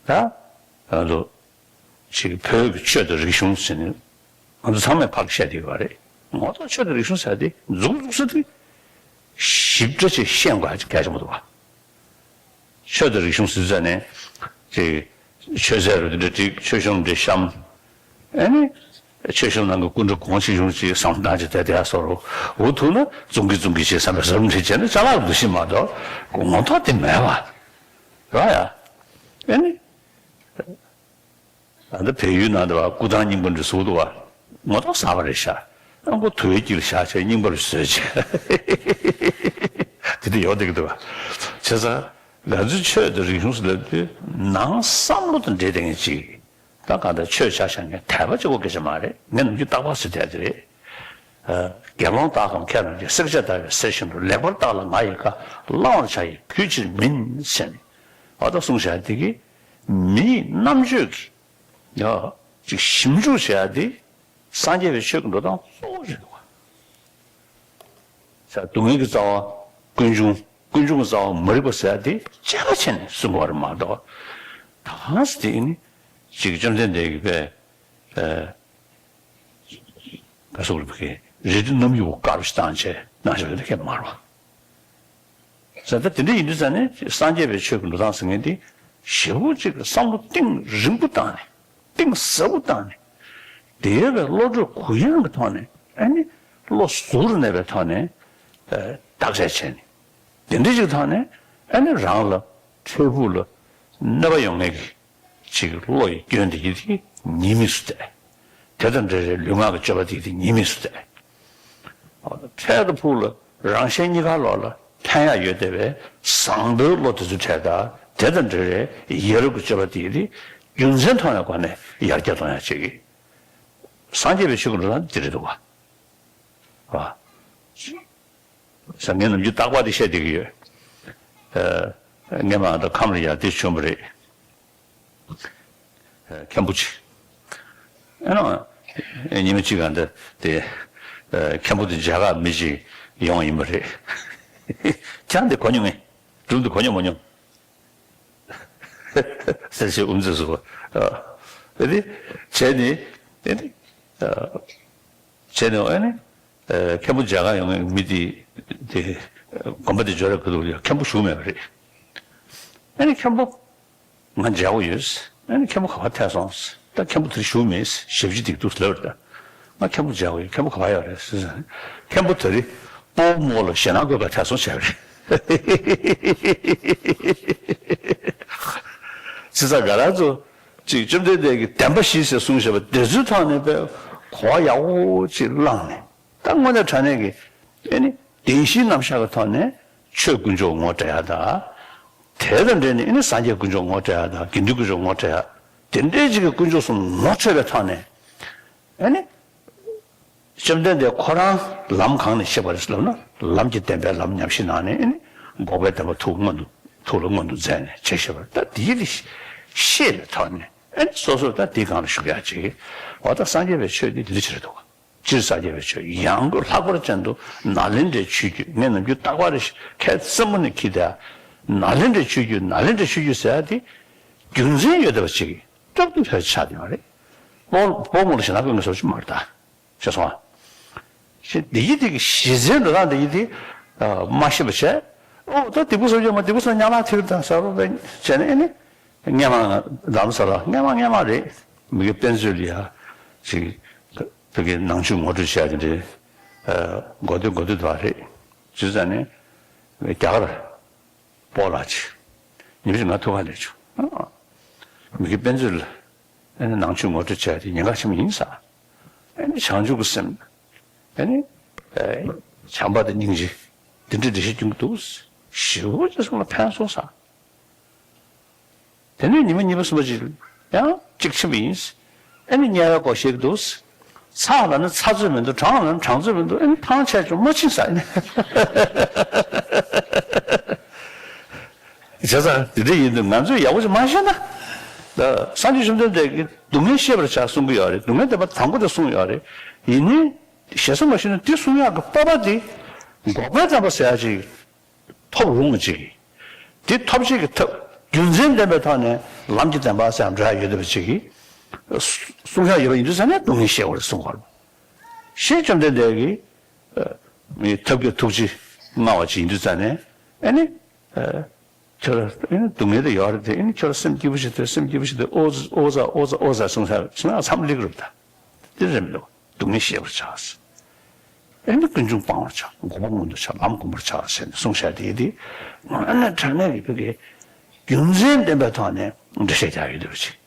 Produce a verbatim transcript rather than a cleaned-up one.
ད་ང་ཚོ་ཅིག་བོད་ཀྱི་ཆོས་དང་རིག་གཞུང་ཟེར་ནས་ང་ཚོ་ཚང་མས་ཕར་བཤད་བསྡད་ཡོད་རེད། ངོ་ཐོག་ཆོས་དང་རིག་གཞུང་ཟེར་དེ་མཛུབ་གུ་འཛུགས་ས་དེ་ཞིབ་ཕྲ་ཅིག་ཤེས་དགོས་གལ་ཆེན་པོ་འདུག་བ། ཆོས་དང་རིག་གཞུང་ཟེར་ཙ་ནས་ཅིག་ཆོས་ཟེར་རུ་འདི་འདྲ་བསྒྲིགས། ཆོས་གཞུང་འདི་བཤམས། ཨ་ནི་ཆོས་གཞུང་ནང་གི་སྐུ་འདྲ་གོང་ཆེ་གཞུང་ཅིག་བསམ་བློ་བཏང་ཅིག་དེ་དེ་ཡ་སོ་རུ་འུ་ཐུག་ན་ཙུང་གི་ཙུང་གི་ཅིག་བསམ་པའི་བཟོ་འདྲ་བྱས་ན་ཅ་ལག་འདུ་ཤེས་མ་གཏོགས་ངོ་ཐོག་དེ་མེད་བ། ར་ཡ། ཨ་ནི། ད་ལྟ་བལ་ཡུལ་ནང་དུ་བ་སྐུ་ཐང་རྙིང་པ་འདྲ་བཟོ་འདུག་བ། ངོ་ཐོག་གསར་པ་རེད་ཤག་ཨ་ཁོ་དུ་བའི་དཀྱིལ་བཞག་བྱས་རྙིང་པ་རུ་བཟོས་བྱས། དེ་འདྲ་ཡོད་བསྡད་ཀྱི་འདུག་བ། བྱས་ཙང་ང་ཚོའི་ཆོས་དང་རིག་གཞུང་ཟེར་ལབ་དུས་ནང་བསམ་བློ་དང་འབྲེལ་བསྡད་མཁན་ཅིག་ད་གང་ལྟར་ཆོས་ཆ་བཞག་མཁན་དད་པ་གཅིག་པོ་སྐད་ཆ་མ་རེད། ངས་ནམ་རྒྱུན་རྟག་པར་ཟེར་བསྡད་དེ་རེད། ཨ། དགེ་སློང་དག་གམ་མཁས་པ་རྣམས་ཀྱིས། བསྲེག་བཅད་བརྡར་བའི་གསེར་བཞིན་དུ། ལེགས་པར་བརྟགས་ལ་ང་ཡི་བཀའ། བླང་བར་བྱ་ཡི་གུས་ཕྱིར་མིན་ཟེར་ནས། འོ་ད་གསུངས་བཞག་དེ་གིས་མིའི་རྣམ་དཔྱོད་ཀྱིས་ཡ་ཅིག་ཞིབ་འཇུག་བྱེད་ཡ་དེ་སངས་རྒྱས་པའི་ཆོས་ཀྱི་འགྲོ་སྟངས་གཙོ་བོ་རེད་འདུག་བ། ས་སྡུག་བསྔལ་གྱི་རྩ་བ། ཀུན་འབྱུང་། ཀུན་འབྱུང་གི་རྩ་བ་མ་རིག་པ་ཟེར་ཡ་དེ་དཔྱད་པ་བྱས་ནས་གསུངས་པ་རེད་མ་གཏོགས། ད་ག་ཟེ་དེ་ནི་ཅིག་བཅོམ་ལྡན་འདས་ཀྱིས་པས། ཨ། ག་སོགས་ལ་བུ་གའི་རལ་གྲི་རྣམ་དབྱུག་པ་དཀར་པོ་ཞིག་བཏང་བྱས་གནང་བཞག་པ་དེ་ཁྱད་མ་རེད་བ། ཟེར་ད་དེ་འདྲ་ཡིན་དུས་ཙ་ནས་སངས་རྒྱས་པའི་ཆོས་ཀྱི་འགྲོ་སྟངས་ཟེར་མཁན་དེ་ཞེ་པོ་ཅིག་བསམ་བློ་གཏིང་རིང་པོ་བཏང་ནས་གཏིང་ཟབ་པོ་བཏང་ནས་དེ་ཡོད་པའི་བློ་གྲོས་གུ་ཡངས་ཀྱི་ཐོག་ནས་ཨ་ནི་བློ་གཟུ་བོར་གནས་པའི་ཐོག་ནས་བརྟག་དཔྱད་བྱས་ནས་དེ་འདྲ་ཅིག་ཐོག་ནས་ཨ་ནི་རང་ལ་འཕྲལ་ཕུགས་ལ་གནོད་པ་ཡོང་མཁན་གྱི། ཅིག་བློ་ཡི་སྐྱོན་དེ་ཡིད་ཀྱིས་ཉེས་དམིགས་སུ་བལྟས། དེ་དང་འབྲེལ་བའི་ལུས་ངག་གི་སྤྱོད་པ་དེ་ཡིད་ཀྱིས་ཉེས་དམིགས་སུ་བལྟས། འཕྲལ་དུ་ཕུགས་ལ་རང་གཞན་གཉིས་ཀ་ལོག་ལ་ཕན་ཡག་ཡོད་བསྡད་པའི་བཟང་པོའི་བློ་དེ་ཚོའི་གྲས་དང་དེ་དང་འབྲེལ་བའི་ཡ་རབས་ཀྱི་སྤྱོད་པ་དེ་ཡིད་ཀྱིས་རྒྱུ་མཚན་མཐོང་བའི་སྒོ་ནས་ཡར་རྒྱས་གཏོང་ཡག་ཅིག་སངས་རྒྱས་པའི་ཆོས་ཀྱི་འགྲོ་སྟངས་དེ་རེད་འདུག་བ། བ། ཟེར་ངས་ནམ་རྒྱུན་རྟག་པར་དེ་བཤད་བསྡད་ཀྱི་ཡོད། ཨ། ངས་མ་ད་ཁམས་ལ་ཡར་དེ་བྱོན་པ་རེད། ཨ། མཁན་པོ་ཅིག་ཨ་ནི། ཉི་མ་གཅིག་ག་འདི་དེ། ཨ། མཁན་པོ་དེ་རྒྱ་གར་མི་ཅིག་ཡོང་ཡིན་པ་རེད། ཁྱེད་རང་དེ་གོ་མྱོང་ངས། སྒྲུང་དེ་གོ་མྱོང་མ་མྱོང་། ཟེར་བྱས་དབུ་མཛད་ཟུར་པ། ཨ། ཨ་ནི། བྱས་ནས། ཨ་ནི། ཨ། བྱས་ནས་ཨ་ནི། ཨ། མཁན་པོ་མཇལ་ཁ་ཡོང་མཁན་མི་དེ་དེ་དགོན་པ་དེ་འབྱོར་རེ་གོ་འདུག་ཡ། མཁན་པོ་བཞུགས་མེད་པ་རེད། ཨ་ནི་མཁན་པོ་ང་མཇལ་དགོས་ཡོད། ཨ་ནི་མཁན་པོ་ག་པར་ཐད་སོང་། ད་མཁན་པོ་དེ་བཞུགས་མེད། ཞབས་ཕྱི་འདེགས་འདུག་ལབ་རེད། ད་ང་མཁན་པོ་མཇལ་དགོས་ཡོད། མཁན་པོ་ག་པར་ཡོད་རེད་ཟེར། མཁན་པོ་དེ་རིང་སྤོ་བོ་རྨོ་ལ་ཞེད་སྣང་འཁོལ་བ་ཐད་སོང་བྱས་པ་རེད། བྱས་ཙང་ང་རང་ཚོ་ཅིག་བཅོམ་ལྡན་འདས་ཀྱིས་བདེན་པ་བཞི་ཟེར་གསུངས་བཞག་པ་དེ་ཚོའི་ཐོག་ནས་དཔེ་གོ་བ་ཡག་པོ་ཅིག་བླངས་ནས། ད་དངོས་གནས་དྲང་གནས་ཀྱི་ཨེ་ནི་བདེན་བཞིའི་རྣམ་གཞག་གི་ཐོག་ནས་ཆོས་དཀོན་མཆོག་ངོ་སྤྲད་ཡག་དང་། དེ་དང་འབྲེལ་ནས་ཨེ་ནི་སངས་རྒྱས་དཀོན་མཆོག་ངོ་སྤྲད་ཡག་དང་། དགེ་འདུན་དཀོན་མཆོག་ངོ་སྤྲད་ཡག་དེ་འདྲའི་ཅིག་གི་དཀོན་མཆོག་གསུམ་ངོ་འཕྲོད་པའི་ཐོག་ནས་ཨེ་ནི། བཅོམ་ལྡན་འདས་ཁོ་རང་ལམ་གང་ནས་ཤེས་པ་རེད་ལབ་ན། ལམ་གྱི་བདེན་པའི་ལམ་ཉམས་བཞེས་གནང་ནས་ཨེ་ནི་འགོག་པའི་བདེན་པ་ཐུགས་མངོན་དུ་ཐུགས་ལ་མངོན་དུ་མཛད་ནས་བྱས་ཤེས་པ་རེད། ད་དེའི་རིགས་ཤེས་པའི་ཐོག་ནས་ཨེ་ནི་སོ་སོར་ད་དེའི་སྒང་ལ་ཞུགས་ཡག་ཅིག་འོ་ད་སངས་རྒྱས་པའི་ཆོས་འདི་འདི་འདྲ་ཅིག་རེད་འདུག་སྤྱིར་སངས་རྒྱས་པའི་ཆོས་ཡང་སྒོས་ལྷག་པར་ཅན་དུ་ནཱ་ལེནྡྲའི་ཆོས་བརྒྱུད། ངས་ནམ་རྒྱུན་རྟག་པར་ཁྱེད་རྩེ་མོ་ནས་འཁྱེར་ཏེ། ནཱ་ལེནྡྲའི་ཆོས་བརྒྱུད། ནཱ་ལེནྡྲའི་ཆོས་བརྒྱུད་ཟེར་ཡ་དེ་རྒྱུ་མཚན་ཡོད་བསྡད་པ་ཅིག་གིས་སྐྱོབ་ཐུབ་ཐབས་ཆགས་བསྡད་ཡོད་རེད། སྤོ་སྤོ་བོ་རྨོ་ལ་ཞེད་སྣང་འཁོལ་མཁན་བཟོ་ཅིག་མ་རེད་ད། ཤེས་སོང་ཨ། ཞེས་བདེ་སྐྱིད་དེ་གི་གཞི་རྩའི་འགྲོ་སྟངས་བདེ་སྐྱིད་དེ་མ་ཤེས་པ་བྱས། ཨོ་ད་སྡིག་པ་བསམ་རྒྱུ་མ། སྡིག་པ་བསམ་ཉམས་ལ་ཐིག་དང་ཟ་རོ་བས་བྱས་ནས་ཨེ་ནི། སྔས་མ་རྡ་རམ་ས་ལ་སྔས་མ་སྔས་མ་རེད། མི་དགེ་དཔེ་མཛོད་ལ་ཡ་ཅིག་བོད་ཀྱི་ནང་ཆོས་ངོ་སྤྲོད་བྱས་དེ་འདྲའི་འགོ་སྟོད་འགོ་སྟོད་དུ་བ་རེད། བྱས་ཙང་ནས་རྒྱ་གར་སྤོ་ལགས་ཅིག་ཉིན་ཞིག་ང་ཐུག་ག་སླེབས་བྱུང་། མི་དགེ་དཔེ་མཛོད་ལ་ཨེ་ནི་ནང་ཆོས་ངོ་སྤྲོད་བྱས་དེ་ཉེན་ཁ་ཆེན་པོ་ཡིན་ས། ཨེ་ནི་བྱང་ཆུབ་ཀྱི་སེམས། ཨེ་ནི་བྱམས་པ་དང་སྙིང་རྗེ་འདི་འདྲའི་འགྲེལ་བཤད་སྐྱོན་གྱི་འདུག་ཞེ་པོ་ཅིག་སེམས་ལ་ཕན་སོང་ས། དེ་ནས་ཉི་མ་གཉིས་པ་གསུམ་པ་ཅིག་ཡང་གཅིག་ཕྱིན་པ་ཡིན། ཨེ་ནི་དམྱལ་བའི་སྐོར་བཤད་ཀྱི་འདུག་ཚ་ལ་ནི་ཚ་ཚོད་མི་འདུག་གྲང་ལ་ནི་གྲང་ཚོད་མི་འདུག་ཨེ་ནི་ཐང་ཆད་བྱུང་མ་ཕྱིན་ས་ཨེ་ནི། བྱས་ཙང་དེ་འདྲ་ཡིན་དུས་ང་ཚོས་ཡག་པོ་ཅིག་མ་ཤེས་ན། ད་སངས་རྒྱས་བཅོམ་ལྡན་འདས་ཀྱིས་སྡུག་བསྔལ་ཤེས་པར་བྱ་གསུང་གི་ཡོད་རེད། སྡུག་བསྔལ་བདེན་པ་དང་པོ་དེ་གསུངས་ཡོད་རེད། ཡིན་ནའི་ཞེ་ས་མ་ཤེས་ན་དེ་གསུང་ཡག་གི་སྤོབས་པ་དེ་འགོག་པའི་བསྟན་པ་ཟེར་ཡག་ཅིག་ཐོབ་རུང་བ་ཅིག་དེ་ཐོབ་བྱེད་ཀྱི་ཐབས། རྒྱུ་མཚན་ལྡན་པའི་ཐོག་ནས་ལམ་གྱི་བདེན་པ་ཟེར་ཡང་འགྲོ་ཡ་ཡོད་བསྡད་པ་ཅིག་གིས། གསུང་བཤད་ཡོད་པ་ཡིན་དུས་ཙང་ནས་སྡུག་བསྔལ་ཤེས་དགོས་རེད་གསུང་གི་ཡོད་རེད། ཞེས་བཅོམ་ལྡན་འདས་ཀྱིས། ཨ། མི་ཐབས་ཀྱི་ཐུགས་རྗེ་མངའ་བ་ཅིག་ཡིན་དུས་ཙང་ནས། ཨ་ནི། ཨ། ཁྱོད་ལ་ཨ་ནི་སྡུག་བསྔལ་དེ་ཡོད་རེད་དེ། ཨ་ནི་ཁྱོད་ལ་སེམས་སྐྱིད་པོ་ཞིག་སྡོད། སེམས་སྐྱིད་པོ་ཞིག་སྡོད། ཨོ་ཙི་ཨོ་ཙི་ཨོ་ཙི་ཨོ་ཙི་གསུང་ས་ཕྱིན་ན་མཚམས་སླེབས་ཀྱི་རེད་ད། དེ་རེད་མི་འདུག་སྡུག་བསྔལ་ཤེས་པར་བྱ། ཨ་ནི་ཀུན་འབྱུང་སྤང་བར་བྱ། འགོག་པ་མངོན་དུ་བྱ། ལམ་བསྒོམ་པར་བྱ་ཟེར་ནས་གསུངས་བཞག་དེ། དེ་དངོས་གནས་དྲང་གནས་ཀྱི་བོད་ཀྱི་རྒྱུ་མཚན་ལྡན་པའི་ཐོག་ནས་འགྲེལ་བཤད་རྒྱག་ཡོད་བསྡད་པ་ཅིག